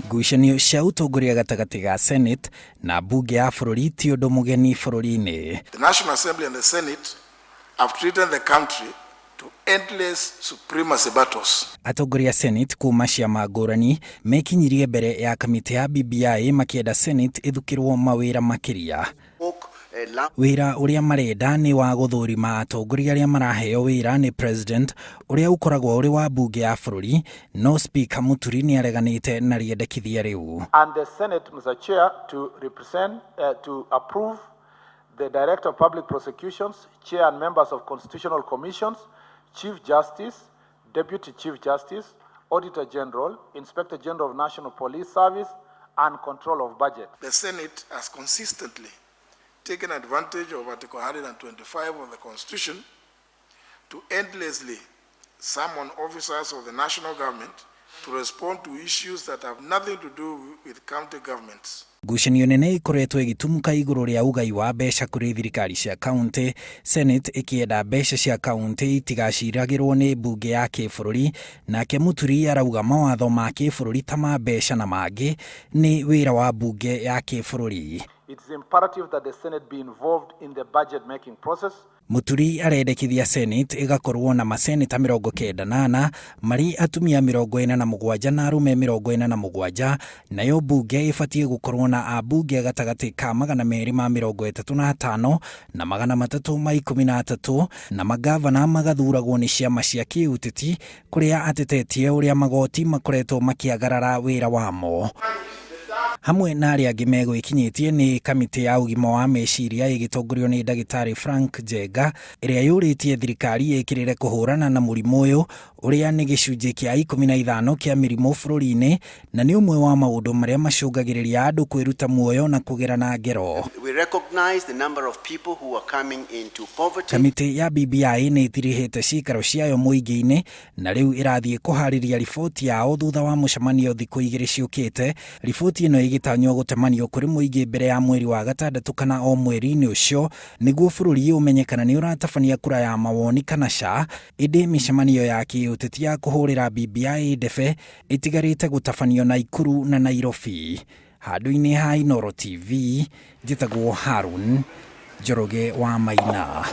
Ngucanio cia ũtongoria gatagatĩ ga Senate na mbunge ya bũrũri ti ũndũ mũgeni bũrũri-inĩ. The National Assembly and the Senate have treated the country to endless supremacy battles. Atongoria a Senate kuma ciama ngũrani mekinyirie mbere ya kamĩtĩ ya BBI makĩenda Senate ĩthukĩrwo mawĩra makĩria. Wĩra ũrĩa marenda nĩ wa gũthũrima atongoria arĩa maraheo wĩra nĩ President ũrĩa ũkoragwo ũrĩ wa mbunge ya bũrũri, no Speaker Muturi nĩ areganĩte na rĩendekithia rĩu. And the Senate, Mr. Chair, to represent, to approve the Director of Public Prosecutions, Chair and members of Constitutional Commissions, Chief Justice, Deputy Chief Justice, Auditor General, Inspector General of National Police Service, and Control of Budget. The Senate has consistently taken advantage of Article 125 of the Constitution to endlessly summon officers of the national government to respond to issues that have nothing to do with county governments. Ngucanio nene ĩkoretwo ĩgĩtumũka igũrũ rĩa ũgai wa mbeca kũrĩ thirikari cia kauntĩ, Senate ĩkĩenda mbeca cia kauntĩ itigaciragĩrwo nĩ mbunge ya kĩbũrũri, nake Muturi arauga mawatho ma kĩbũrũri ta ma mbeca na mangĩ nĩ wĩra wa mbunge ya kĩbũrũri. It is imperative that the Senate be involved in the budget making process. Muturi arendekithia Senate ĩgakorwo na maseneta 94 marĩ atumia 47 na arũme 47, nayo mbunge ĩbatiĩ gũkorwo na ambunge gatagatĩ ka 235 na 313, na mangavana magathuragwo nĩ ciama cia kĩũteti kũrĩa atetetie ũrĩa magoti makoretwo makĩagarara wĩra wamo. Hamwe na arĩa angĩ megwĩkinyĩtie nĩ kamĩtĩ ya ũgima wa meciria ĩgĩtongorio nĩ ndagĩtarĩ Frank Njenga ĩrĩa yũrĩtie thirikari ĩkĩrĩre kũhũrana na mũrimũ ũyũ ũrĩa nĩ gĩcunjĩ kĩa 15 kĩa mĩrimũ bũrũri-inĩ na nĩ ũmwe wa maũndũ marĩa macũngagĩrĩria andũ kwĩruta muoyo na kũgerana ngero. We recognize the number of people who are coming into poverty. Kamĩtĩ ya BBI nĩ ĩtirihĩte ciikaro ciayo mũingĩ-inĩ na rĩu ĩrathiĩ kũharĩria riboti yao thutha wa mũcemanio thikũ igĩrĩ ciũkĩte. Riboti ĩno ĩgĩtanywo gũtemanio kũrĩ mũingĩ mbere ya mweri wa gatandatũ kana o mweri-inĩ ũcio nĩguo bũrũri ũmenye kana nĩ ũratabania kura ya mawoni kana ca. Ĩndĩ mĩcemanio ya kĩũteti ya kũhũrĩra BBI ndebe ĩtigarĩte gũtabanio Naikuru na Nairobi. Handũ-inĩ ha Inooro TV, njĩtagwo Harun Njoroge wa Maina.